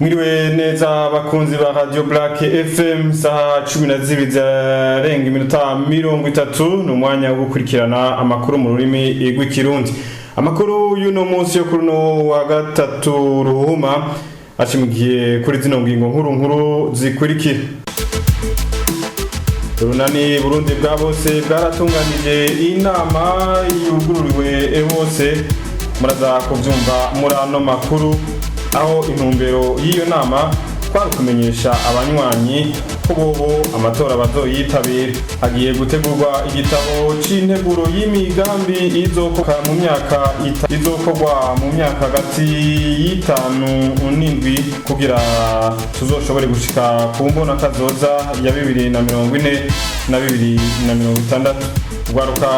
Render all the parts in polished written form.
Mwiriwe neza bakunzi ba Radio Black FM, saha 12 zarenga iminota 30, ni umwanya wo gukurikirana amakuru mu rurimi rw'Ikirundi. Amakuru y'uno munsi yo kuri uno wa gatatu Ruhuma ashimikiye kuri zino ngingo nkuru nkuru zikurikira: Urunani Burundi bwa bose bwaratunganije inama yugururiwe bose, muraza kuvyumva muri ano makuru, aho intumbero y'iyo nama kwari kumenyesha abanywanyi ko bobo amatora bazoyitabira. Hagiye gutegurwa igitabo c'integuro y'imigambi izokorwa mu myaka izokorwa mu myaka hagati y'itanu n'indwi, kugira tuzoshobore gushika ku mbona kazoza ya 2040 na 2060. Urwaruka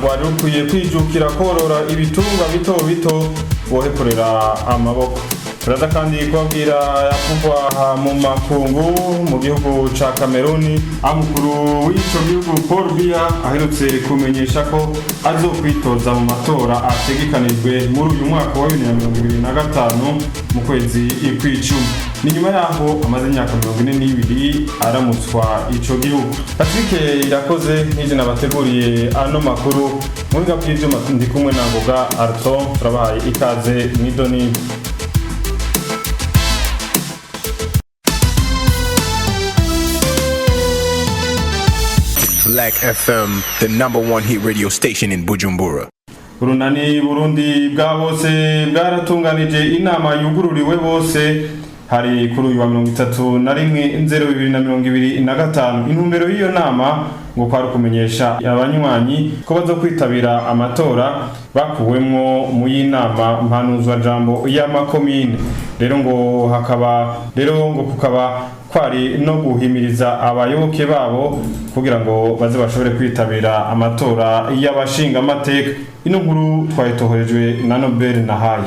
rwari rukwiye kwijukira korora ibitungwa bito bito, bohekorera amaboko. Turaza kandi kubabwira yavugwa mu makungu. Mu gihugu ca Kameruni, aho umukuru w'ico gihugu Paul Biya aherutse kumenyesha ko azokwitoza mu matora ategekanijwe muri uyu mwaka wa 2025 mu kwezi kw'icumi. Ni nyuma yaho amaze imyaka 42 aramutswa ico gihugu. Patrick Irakoze nije nabateguriye ano makuru. Mu biga bw'ivyuma ndi kumwe na Ngoga Arto. Turabahaye ikaze mw'idoni. Black FM, the number one hit radio station in Bujumbura. Urunani Burundi bwa bose bwaratunganije inama yugururiwe bose, hari kuri uyu wa 31/0 2025. Intumbero y'iyo nama ngo kwari kumenyesha abanywanyi ko bazokwitabira amatora bakuwemwo mu y'inama mpanuzwajambo y'amakomine. Rero ngo hakaba rero ngo kukaba kwari no guhimiriza abayoboke babo kugira ngo baze bashobore kwitabira amatora y'abashingamateka. Ino nkuru twayitohorejwe na Nobel Nahayo.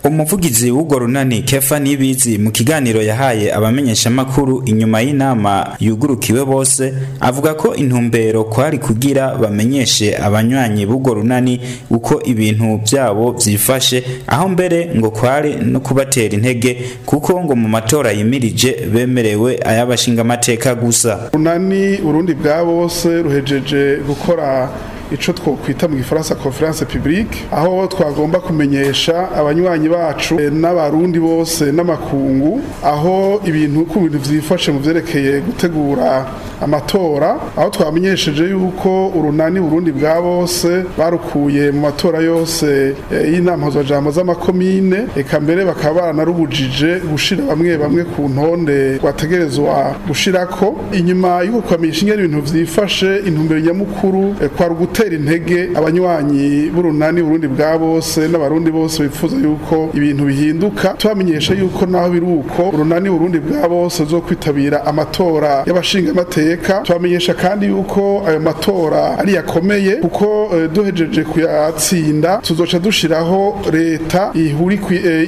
Umuvugizi w'urwo runani Kefa Nibizi, mu kiganiro yahaye abamenyeshamakuru inyuma y'inama yugurukiwe bose, avuga ko intumbero kwari kugira bamenyeshe abanywanyi b'urwo runani uko ibintu byabo vyifashe, aho mbere ngo kwari no kubatera intege, kuko ngo mu matora yimirije bemerewe ay'abashingamateka gusa. Runani Burundi bwa bose ruhejeje gukora ico twokwita mu gifaransa conférence publique, aho twagomba kumenyesha abanywanyi bacu n'abarundi bose n'amakungu aho ibintu ku bintu vyifashe mu vyerekeye gutegura amatora, aho twamenyesheje yuko urunani Burundi bwa bose barukuye mu matora yose y'inama jambo z'amakomine, eka mbere bakaba baranarubujije gushira bamwe bamwe ku ntonde rwategerezwa gushirako. Inyuma y'uko kwamenyesha ingene ibintu vyifashe, intumbero nyamukuru kwari ugutera intege abanywanyi b'urunani Burundi bwa bose n'abarundi bose bifuza yuko ibintu bihinduka, tubamenyesha yuko naho biri uko urunani Burundi bwa bose zo kwitabira amatora y'abashingamateka. Tubamenyesha kandi yuko ayo matora ari yakomeye, kuko duhejeje kuyatsinda tuzoca dushiraho leta ihuri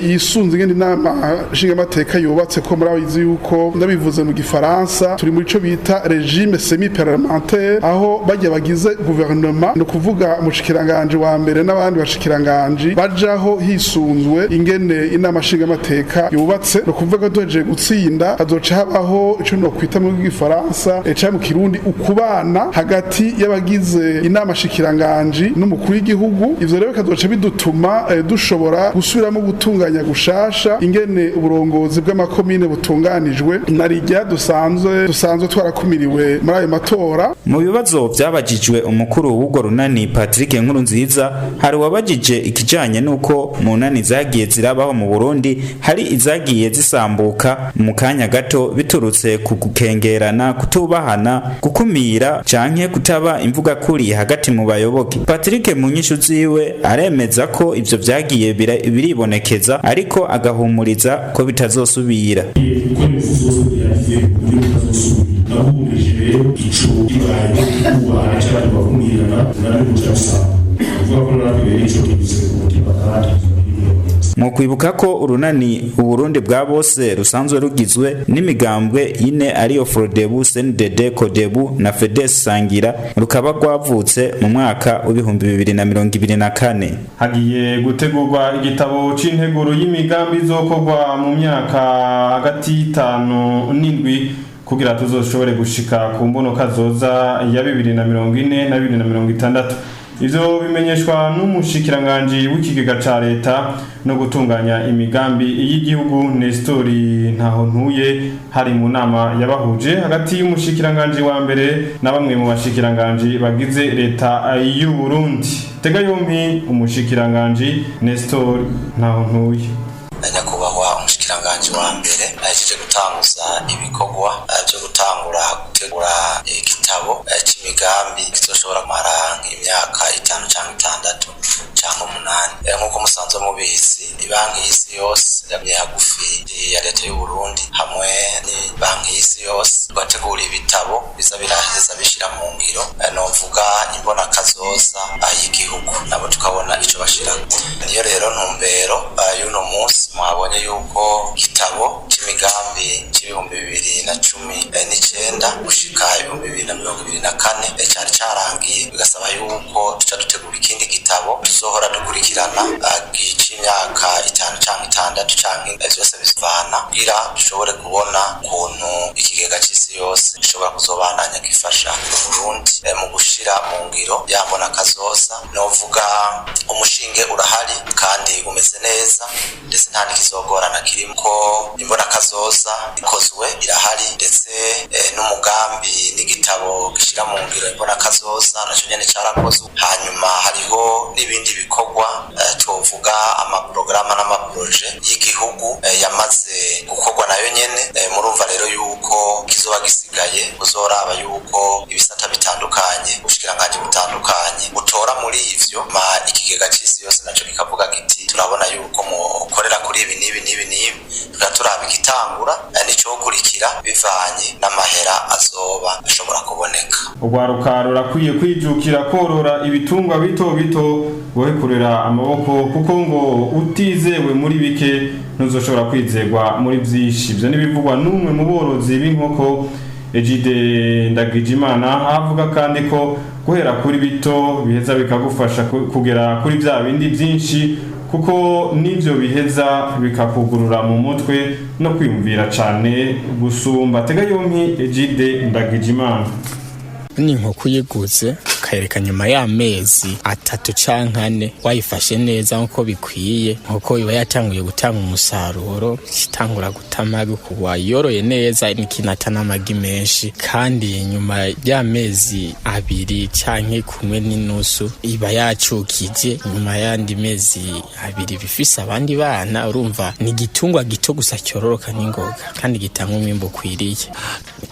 yisunze ingene inama nshingamateka yubatse, ko murabizi yuko, ndabivuze mu gifaransa, turi muri ico bita régime semi parlementaire, aho bajya bagize guverinoma, ni ukuvuga umushikiranganje wa mbere n'abandi bashikiranganji, bajaho hisunzwe ingene inama nshingamateka yubatse. Ni ukuvuga ko duhejeje gutsinda hazoca habaho ico nokwita mu gifaransa canke mu Kirundi ukubana hagati y'abagize inama shikiranganji n'umukuru w'igihugu. Ivyo rero bikazoca bidutuma dushobora gusubiramo gutunganya gushasha ingene uburongozi bw'amakomine butunganijwe, na rirya dusanzwe twarakumiriwe muri ayo matora. Mu bibazo vyabajijwe umukuru w'urwo runani Patrick Nkurunziza, hari uwabajije ikijanye n'uko mu nani zagiye zirabaho mu Burundi hari izagiye zisambuka mu kanya gato biturutse ku gukengerana, kutubahana, gukumira canke kutaba imvuga kuri hagati mu bayoboke. Patrick mu nyishu ziwe aremeza ko ivyo vyagiye biribonekeza, ariko agahumuriza ko bitazosubira. Kuko ibivuzo byagiye uburyo butazosubira, nahumurije rero ico kibaye kubahana cyangwa bakumirana, nabyo buca busanga kuvuga ko natwe rero ico tugize ku mutima kandi. Mu kwibuka ko urunani Uburundi bwa bose rusanzwe rugizwe n'imigambwe ine ariyo Frodebu, CNDD, Kodebu na Fedes Sangira, rukaba rwavutse mu mwaka w'2024. Hagiye gutegurwa igitabo c'integuro y'imigambi izokorwa mu myaka hagati y'5 n'7 kugira tuzoshobore gushika ku mbono kazoza ya 2040 na 2060. Ivyo bimenyeshwa n'umushikiranganji w'ikigega ca leta no gutunganya imigambi y'igihugu, Nestori Ntahontuye, hari mu nama yabahuje hagati y'umushikiranganji wa mbere na bamwe mu bashikiranganji bagize leta y'u Burundi. Tega yompi umushikiranganji Nestor Ntahontuye. Nyakubahwa umushikiranganji wa mbere ahejeje gutanguza ibikorwa byo gutangura gutegura igitabo c'imigambi kizoshobora kumara nk'imyaka 5 canke 6 canke 8. Nk'uko musanzwe mubizi, Ibanki y'Isi Yose yamye hagufi ya leta y'u Burundi hamwe n'Ibanki y'Isi Yose bategura ibitabo biza biraheza bishira mu ngiro, novuga imbona kazoza y'igihugu, nabo tukabona ico bashirako. Niyo rero ntumbero y'uno munsi. Mwabonye yuko igitabo c'imigambi c'ibihumbi 2019 gushika 2024 cari carangiye, bigasaba yuko tuca dutegura ikindi gitabo tuzohora dukurikirana c'imyaka 5 canke 6 canke vyose bivana, kugira dushobore kubona ukuntu ikigega c'isi yose gishobora kuzobandanya gifasha Uburundi mu gushira mu ngiro yambona kazoza. Novuga umushinge urahari kandi umeze neza, ndetse nta n'ikizogorana kirimo, ko imbona kazoza ikozwe irahari, ndetse n'umugambi n'igitabo gishira mu ngiro imbona kazoza naco nyene carakozwe. Hanyuma hariho n'ibindi bikorwa, twovuga amaporogaramu n'amaproje y'igihugu yamaze gukorwa nayo nyene. Murumva rero yuko kizoba gisigaye uzoraba yuko ibisata bitandukanye, ubushikiranganji butandukanye butora muri ivyo, ma ikigega c'isi yose naco kikavuga kiti: "Turabona yuko mukorera kuri ibi n'ibi n'ibi n'ibi." Tukaba turaba igitangura n'icokurikira bivanye n'amahera azoba ashobora kuboneka. Urwaruka rurakwiye kwijukira korora ibitungwa bito bito, gohekurera amaboko, kuko ngo utizewe muri bike ntuzoshobora kwizerwa muri byinshi. Ibyo n'ibivugwa n'umwe mu borozi b'inkoko, Egide Ndagijimana. Avuga kandi ko guhera kuri bito biheza bikagufasha kugera kuri bya bindi byinshi, kuko n'ibyo biheza bikakugurura mu mutwe no kwiyumvira cyane gusumba. Tega yompi Egide Ndagijimana. Ni inkoko uyiguze ukayereka nyuma y'amezi 3 canke 4 wayifashe neza nk'uko bikwiye, nk'uko iba yatanguye gutanga umusaruro, itangura guta amagi ku wayoroye neza, n'ikinata n'amagi menshi. Kandi nyuma y'amezi 2 canke 1.5 iba yacukije, nyuma y'andi mezi 2 bifise abandi bana. Urumva ni igitungwa gito gusa cyororoka n'ingoga kandi gitanga umwimbu ukwiriye.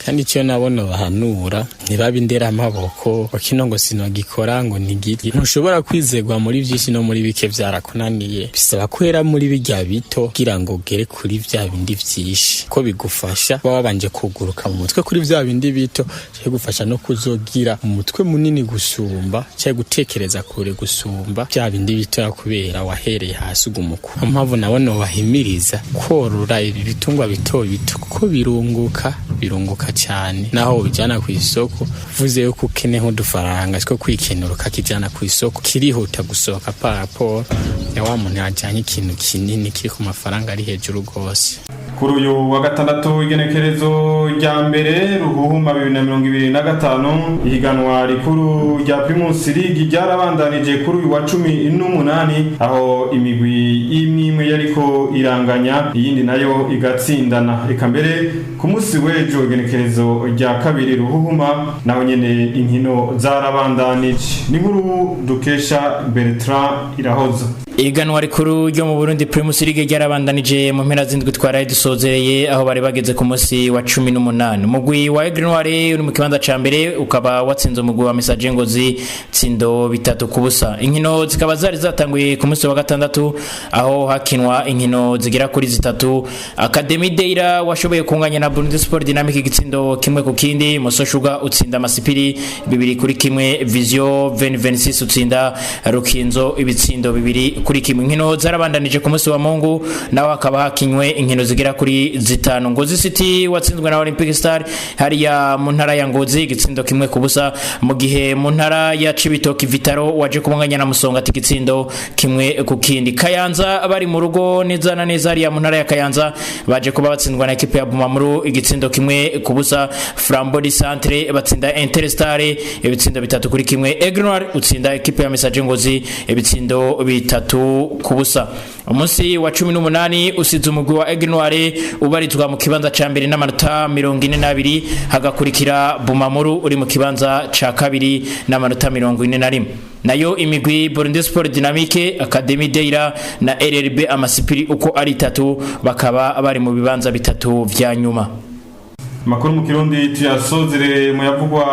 Kandi icyo nabona bahanura, ntibabe inderamaboko bakino ngo sinogikora ngo ntigiri. Ntushobora kwizegwa muri byinshi no muri bike byarakunaniye. Bisaba kwera muri bijya bito kugira ngo ugere kuri bya bindi byinshi, ko bigufasha kuba wabanje kuguruka mu mutwe kuri bya bindi bito, gufasha no kuzogira umutwe munini gusumba cyangwa gutekereza kure gusumba bya bindi bitoya, kubera wahereye hasi ugumuka. Niyo mpamvu nabona bahimiriza korora ibi bitungwa bito bito, kuko birunguka, birunguka cyane. Naho ubijyana ku isoko, uvuze yuko ukeneye nk'udufaranga two kwikenura, ukakijyana ku isoko, kirihuta gusohoka par rapport ya wa muntu yajyanye ikintu kinini kiri ku mafaranga ari hejuru rwose. Kuri uyu wa gatandatu, igenekerezo rya 1 Ruhuhuma 2025, ihiganwa rikuru rya Primus League ryarabandanije kuri uyu wa 18, aho imigwi imwe imwe yariko iranganya, iyindi nayo igatsindana. Eka mbere ku munsi w'ejo, igenekerezo rya 2 Ruhuhuma, naho nyene inkino zarabandanije. Ni nkuru dukesha Bertrand Irahoza. Iganwa rikuru ryo mu Burundi, Primus League, ryarabandanije mu mpera z'indwi twaraye dusozereye, aho bari bageze ku munsi wa 18. Umugwi wa Aigle Noir uri mu kibanza ca mbere ukaba watsinze umugwi wa Messager Ngozi tsindo 3-0. Inkino zikaba zari zatanguye ku munsi wa gatandatu, aho hakinwa inkino zigera kuri zitatu. Academy Deira washoboye kunganya na Burundi Sport Dynamic igitsindo 1-1. Moso Sugar utsinda Masipiri 2-1. kimwe, Vision 2026 utsinda Rukinzo ibitsindo 2-1. Inkino zarabandanije ku munsi wa Mungu, naho hakaba hakinywe inkino zigera kuri zitanu. Ngozi City watsinzwe na Olympic Star hariya mu ntara ya Ngozi igitsindo 1-0, mu gihe mu ntara ya Cibitoke Vitaro waje kubunganya na Musonga ati igitsindo 1-0. Kayanza bari mu rugo neza na neza hariya mu ntara ya Kayanza baje kuba batsindwa na ekipe ya Bumamuru igitsindo 1-0. Flambeau du Centre batsinda Interstar ibitsindo 3-1. Aigle Noir utsinda ekipe ya Messager Ngozi ibitsindo 3-0. Umunsi wa 18 usize umugwi wa Aigle Noir ubarizwa mu kibanza ca mbere n'amanota 42, hagakurikira Bumamuru uri mu kibanza ca kabiri n'amanota 41. Nayo imigwi Burundi Sport Dynamique, Academy Deira na RRB Amasipiri uko ari itatu bakaba bari mu bibanza bitatu vya nyuma. Makuru mu Kirundi tuyasozere mu yavugwa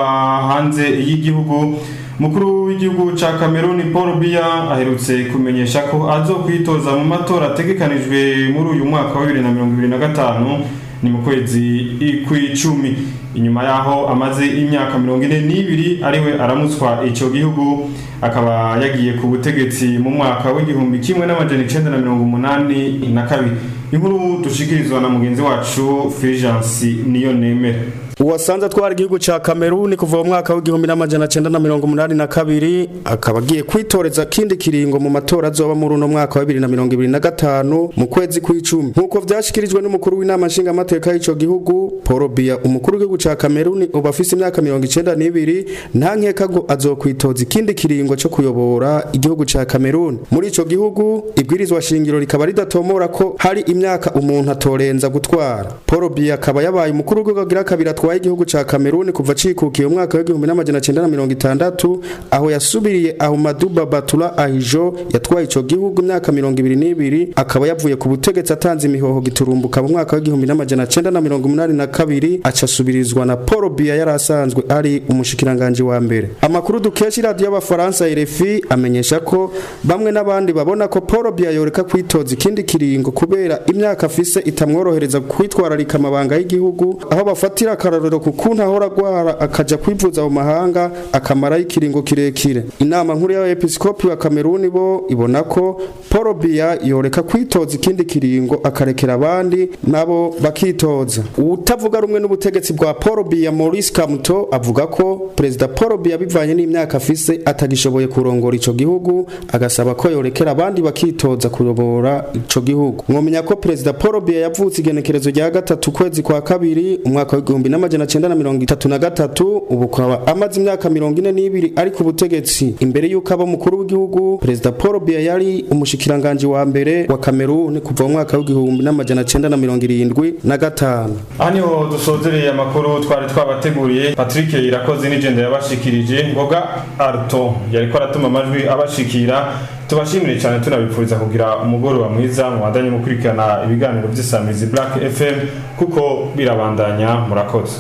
hanze y'igihugu. Mukuru w'igihugu ca Cameroon Paul Biya aherutse kumenyesha ko azokwitoza mu matora ategekanijwe muri uyu mwaka wa 2025, ni mu kwezi kw'icumi, inyuma yaho amaze imyaka 42 ariwe aramutswa ico gihugu, akaba yagiye ku butegetsi mu mwaka w'1982. Inkuru dushikirizwa na mugenzi wacu Fulgence Niyonemera. Uwasanze atwara igihugu ca Cameroon kuva mu mwaka w'1982 akaba agiye kwitoreza kindi kiringo mu matora azoba muri uno mwaka wa 2025 mu kwezi kw'icumi, nkuko vyashikirijwe n'umukuru w'inama nshingamateka y'ico gihugu Paul Biya. Umukuru w'igihugu ca Cameroon ubu afise imyaka 92, nta nkeka ngo azokwitoza ikindi kiringo co kuyobora igihugu ca Cameroon. Muri ico gihugu ibwirizwa shingiro rikaba ridatomora ko hari imyaka umuntu atorenza gutwara. Paul Biya akaba yabaye umukuru w'igihugu agira kabiri atwaye igihugu ca Cameroon kuva cikukiye umwaka w'1960, aho yasubiriye Ahmadou Babatura Ahijo yatwaye ico gihugu imyaka 22, akaba yavuye ku butegetsi atanze imihoho giturumbuka mu mwaka w'1982, aca asubirizwa na Paul Biya yari asanzwe ari umushikiranganje wa mbere. Amakuru dukesha iradiyo y'Abafaransa RFI amenyesha ko bamwe n'abandi babona ko Paul Biya yoreka kwitoza ikindi kiringo kubera imyaka afise itamworohereza kwitwararika amabanga y'igihugu, aho bafatira akarorero ku kuntu ahora agwara akaja kwivuza mu mahanga akamarayo ikiringo kirekire. Inama nkuru y'abepiskopi wa Kameruni bo ibona ko Paul Biya yoreka kwitoza ikindi kiringo akarekera abandi nabo bakitoza. Utavuga rumwe n'ubutegetsi bwa Paul Biya, Maurice Kamto, avuga ko Perezida Paul Biya bivanye n'imyaka afise atagishoboye kurongora ico gihugu, agasaba ko yorekera abandi bakitoza kuyobora ico gihugu. Mwomenya ko Perezida Paul Biya yavutse igenekerezo rya 3 kwezi kwa kabiri umwaka w'1933, ubu akaba amaze imyaka 42 ari ku butegetsi. Imbere y'uko aba umukuru w'igihugu, Perezida Paul Biya yari umushikiranganje wa mbere wa Cameroon kuva mu mwaka w'1975. Aha niho dusozereye amakuru twari twabateguriye. Patrick Irakoze n'igenda yabashikirije, Ngoga Arto yariko aratuma amajwi abashikira. Tubashimire cyane, tunabipfuriza kugira umugoroba mwiza, mubandanye mukurikirana ibiganiro by'Isamizi Black FM kuko birabandanya. Murakoze.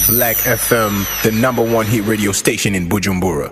Black FM, the number one hit radio station in Bujumbura.